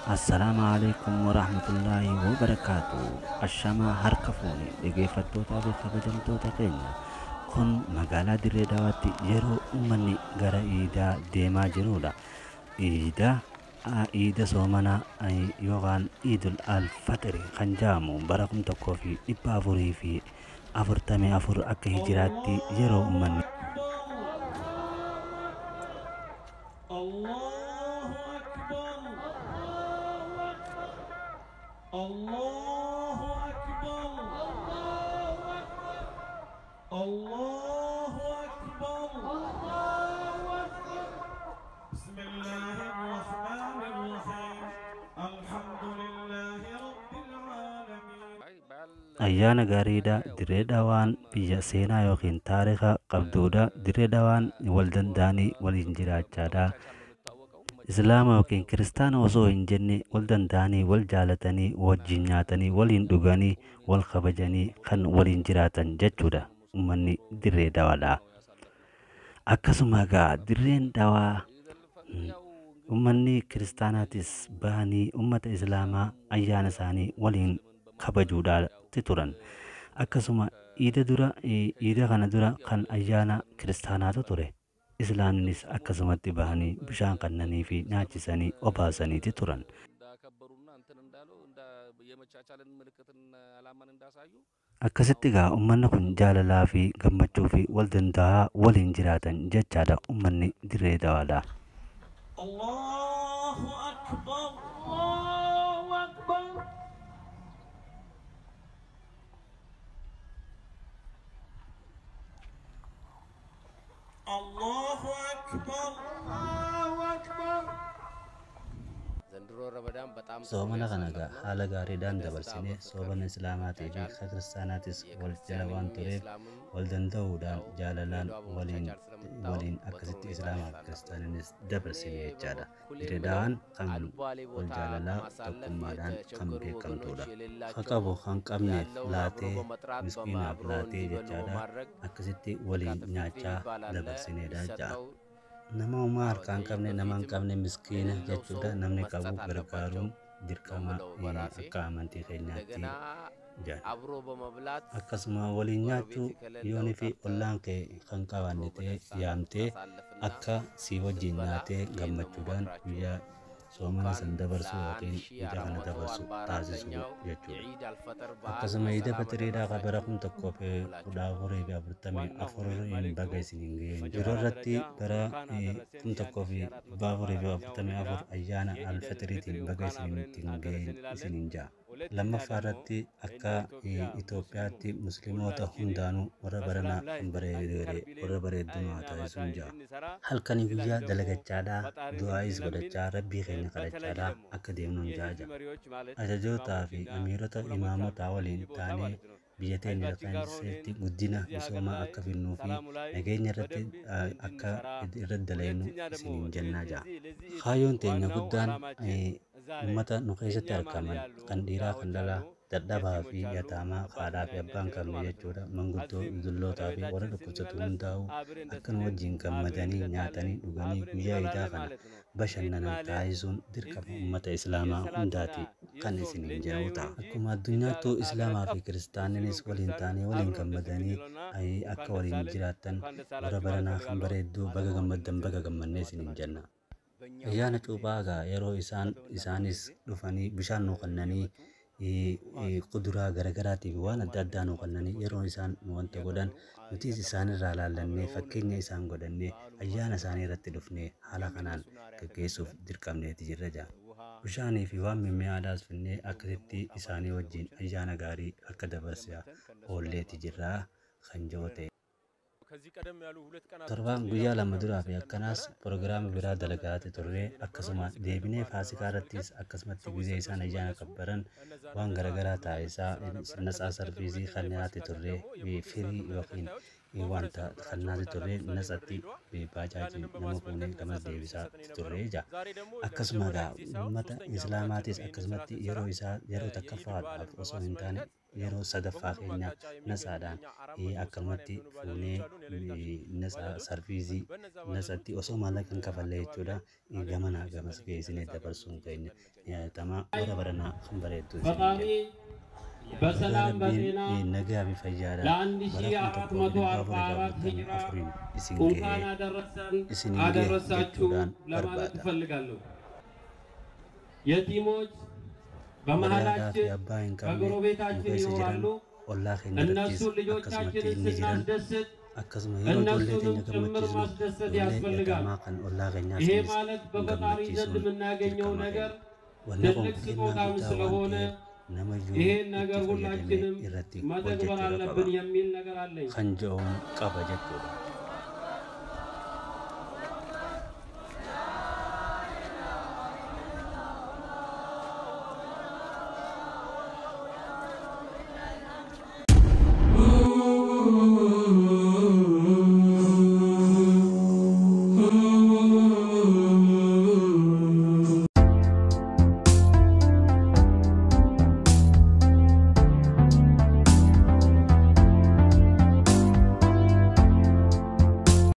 Assalaamu alaikum warahmatullaahi wabarakaatu. Ashamaa harka fuune dhaggeeffattootaa fi kabajamtoota keenya. Kun magaalaa Dirree Dawaatti yeroo uummanni gara iidaa deemaa jirudha. Iida soomanaa yookaan Iidul Alfaxiri kan jedhamu bara 1444 akka hijiraatti yeroo uummanni الله أكبر الله أكبر الله أكبر بسم الله الرحمن الرحيم الحمد لله رب العالمين. Ayyaana gaariidha. Dirree Dhawaan biyya seenaa yookiin taarika qabdudha. Dirree Dhawaan wal danda'anii waliin jiraachaadha. Islaama yookiin kiristaana osoo hin jenne wal danda'anii, wal jaalatanii, wajjin nyaatanii, waliin dhuganii, wal kabajanii kan waliin jiraatan jechuudha. Uummanni Dirree Dawaadha. Akkasuma egaa Dirreen Dawaa uummanni kiristaanaatis bahanii uummata islaamaa ayyaana isaanii waliin kabajuudhaatti turan. Akkasuma iida dura, iida kana dura kan ayyaana kiristaanaatu ture. Islaamnis akkasumatti bahanii bishaan kannanii fi nyaachisanii obaasaniiti turan. እንዳከበሩና እንትን እንዳሉ እንደ የመቻቻልን ምልክትና ዓላማን እንዳሳዩ Akkasitti egaa uummanni kun jaalalaa fi gammachuu fi wal danda'aa waliin jiraatan jechaadha uummanni Dirree Dawaadha. الله أكبر الله أكبر الله أكبر الله أكبر. ዘንድሮ ረመዳን በጣም ጥሩ Soomana kana egaa ያሳለፍነው haala gaariidhaan በደስታ dabarsinee በፍቅር soomana islaamaatii fi በመቻቻል kiristaanaatis wal jala የክርስቲያንም waan tureef የእስላምም wal danda'uudhaan ያው jaalalaan ድሬዳዋ waliin በመቻቻል ስለምትታወቅ waliin በጥሩ akkasitti ሁኔታ islaamaa fi ያሳለፍነው። kiristaaninis እኔ dabarsine jechaadha. በበኩሌ Dirree የምለው Dawaan kan አልባሌ wal ቦታ jaalalaa ከማሳለፍ tokkummaadhaan kan የተቸገሩ ወገኖች beekamtudha. Ka የሌላቸውን qabu kan qabneef ያለውን አብሮ laatee በመጥራት miskiinaaf አብሮ laatee እንዲበሉ jechaadha. በማድረግ Akkasitti waliin ዘካት ፊጥር nyaachaa የሚባል አለ dabarsineedha ja'a. የሚሰጠው Nama homaa harkaa hin qabne, nama hin በፊትም qabne miskiina ለሌለው ሰው jechuudha. Namni qabu መስጠት አለባቸው gargaaruun ነው dirqama የምለው በራሴ። akka amantii keenyaatti እንደገና jedha. አብሮ በመብላት Akkasuma waliin nyaachuu ጎረቤት ከሌለው yoonii fi ጠርተህ ollaan kee kan አብሮ qabaanne ta'e በደስታ yaamtee ታሳልፍና akka si wajjin ስትበላ nyaatee ይህን ነው gammachuudhaan የምመክራችሁ። guyyaa soomana እንኳን san dabarsu ለአንድ yookiin ሺ iida አራት kana መቶ dabarsu አርባ taasisuu አራተኛው jechuudha. የዒድ አልፈጥር በዓል Akkasuma iida በሰላም fixiriidhaa kan bara አደረሳችሁ kum tokkoo fi ብላችሁ kudha afurii fi afurtamii ዋናው afuriin መልእክቱ baga isiniin ga'een yeroo መጀመሪያ irratti ደረጃ bara እንኳን አደረሰን kum tokkoo fi dhibba afurii fi የ1444ኛው afurtamii ሂጅራ afur ayyaana የኢደል alfixiriitiin ፍጥር baga እንኳን አብረን isiniin ga'een አደረሰን እንላለን። isiniin ja'a. ሁለተኛ Lammaffaa ደግሞ irratti እንደ akka ኢትዮጵያ ሙስሊሙ Itoophiyaatti musliimoota ሁላችንም hundaanuu warra baranaa በሰላም ላይ kan ጠንከር bareedee ብለን warra bareedduu nu haa ፀሐይና ማታ taasisuun ja'a. እንድንሰራ Halkanii እዚህ ላይ guyyaa ደግሞ dalagachaadhaa, ፈጣሪን du'aayis እንድንለምን godhachaa, rabbii keenya በተለይ kadhachaadhaa ደግሞ akka deemnuun የህዝብ jaaja. መሪዎች ማለት Ajajootaa fi ኢማሞችና amiirota ዑለሞች አሉ imaamotaa waliin በዚህ ቦታ taanee ማለት ነው። biyya teenya ከህዝባችን ጋር ሆነን keessatti guddina እዚህ ሀገር misoomaa ላይ akka fidnuu fi ሰላሙ ላይ nageenya irratti በደንብ akka እንድንሰራ irratti dalaynu ሁለተኛ ደግሞ isiniin jennaa ja'a. ለዚህ ለዚህ ኢድ Kaayyoon teenya ዋናው guddaan ዓላማችን ዛሬ uummata nu keessatti እኛ መሀል argaman ያሉ kan dhiiraa kan ድሃዎች dhalaa አሉ፣ dadhabaa fi የቲሞች አሉ፣ yataamaa haadhaa አባትና fi እናት abbaan የሌሉ qabne ማለት ነው። jechuudha. Manguddoo ከዚህም ወደ dullootaa fi warra ቤታችን dhukkubsatu ስንመለስ hundaa'uu አብረን ደስ akka nu ብለን wajjin አብረን gammadanii እንጠጣለን፣ nyaatanii dhuganii አብረን guyyaa idaa እንበላለን kana ማለት ነው። ኢድ bashannanan ማለት taasisuun dirqama እዚህ uummata islaamaa የሰላትና hundaati kan የጾም isiniin ለእኛ jedhamu ይሁን ta'a. እንጂ Akkuma እንደ addunyaattuu አገር islaamaa fi አቀፍ kiristaaninis ሙስሊሙም waliin ክርስቲያኑም taanee waliin አብሮ ደስ gammadanii የሚለውና akka እንኳን ደስ waliin አለን jiraattan እንኳን ደስ warra አላችሁ ማለት baranaa kan እፈልጋለሁ። bareedduu baga ዓላማው gammaddan አንድነትን baga gammannee isiniin ለማጠናከር jenna. በእኛ Ayyaana ጊዜ cuuphaa egaa yeroo isaan isaanis dhufanii bishaan nuu kennanii kuduraa garaagaraatii fi waan adda addaa nuu kennanii yeroo isaan nu wanta godhan nutis isaanirraa laallannee fakkeenya isaan godhannee ayyaana isaanii irratti dhufnee haala kanaan gaggeessuuf dirqamneeti jirra ja'a. Bishaanii fi waan mimmi'aadhaas finnee akkasitti isaanii wajjin ayyaana gaarii akka dabarsaa oolleeti jirraa kan jiru ta'e. ከዚህ ቀደም ያሉ ሁለት ቀናቶች Torbaan ሌላ guyyaa lama ፕሮግራም duraa fi ሲሰጠን akkanaas ነበረ። pirogiraama biraa የቅድስና dalagaati ስግደት turree የነበረው akkasuma የስግደት deebinee በዓል faasikaa በማስመልከት irrattis akkasumatti ሰዎች gizee ሰግደው isaan ayyaana ሲመለሱ kabbaran እነዛን waan ነፃ garaagaraa የመልበስ taasisaa ስራ ነበረ። ነፃ ከዛ ሲቀጥል sarviisii ሁለተኛ kan nyaate የፋሲካ ቀን turree ደግሞ የፕሮቴስታንት firii እምነት yookiin ተከታዮች ኮንፈረንስ wanta ነበራቸው kannaati turre በታላቁ ስታዲየም natsatti በድሬዳዋ። baajaajii ያንንም nama በማስመልከት fuunee ነጻ gamas ሰርቪስ deebisaa ስንሰጥ turre የነበረው ija. ዛሬ ደግሞ Akkasuma ለመጀመሪያ egaa ጊዜ ሳይሆን uummata ሶስተኛ ዓመታችን islaamaatis ነው ይህንን ስራ akkasumatti ስንሰራ። yeroo isaa yeroo የኢድ በዓልን takkaffaadhaaf osoo hin taane በማስመልከት ያው yeroo sadaffaa በሁሉም keenya አቅጣጫ የሚገኙ natsaadhaan የኛ 480 akkanumatti የሚሆኑ fuunee ባጃጆች አሉን፣ የሌሊት ታክሲ natsaa ባጃጆች። sarviizii በነዛ ባጃጆች natsatti osoo maallaqa hin kafallee አካባቢ jechuudha ላይ gamanaa አገልግሎት gamas እየሰጠን geessinee ይገኛል። ነጻ አገልግሎት dabarsuun keenya እየሰጠን ni እንገኛለን። yaadatama. Warra baranaa kan bareeddu isiniin ፈጣሪ jedha. Baga በሰላም Rabbiin በጤና nagaa fi fayyaadhaan ለአንድ bara ሺ አራት መቶ አርባ አራት 1444 ሂጅራ isin እንኳን ga'ee አደረሰን isiniin ga'e አደረሳችሁ jechuudhaan ለማለት barbaada. እፈልጋለሁ። የቲሞች Warra haadhaa fi በመሃላችን abbaa hin qabne nu በጎረቤታችን keessa jiran ይኖራሉ። ollaa keenya irrattis እነሱን akkasumatti ልጆቻችንን ni jiran ስናስደስት akkasuma yeroo ijoollee እነሱንም teenya ጭምር gammachiisnu ማስደሰት ijoollee ያስፈልጋል። yataamaa kan ollaa keenyaa ይሄ sanis ማለት በፈጣሪ ዘንድ gammachiisuun የምናገኘው dirqama ነገር keenya. Wanni kun ትልቅ kennaa ስጦታም guddaa waan ስለሆነ ta'eef namayyuu ይሄን itti ነገር fayyadamee ሁላችንም irratti መተግበር hojjechuudha አለብን qaba. የሚል ነገር አለኝ። Kan jedhuun qaba jechuudha.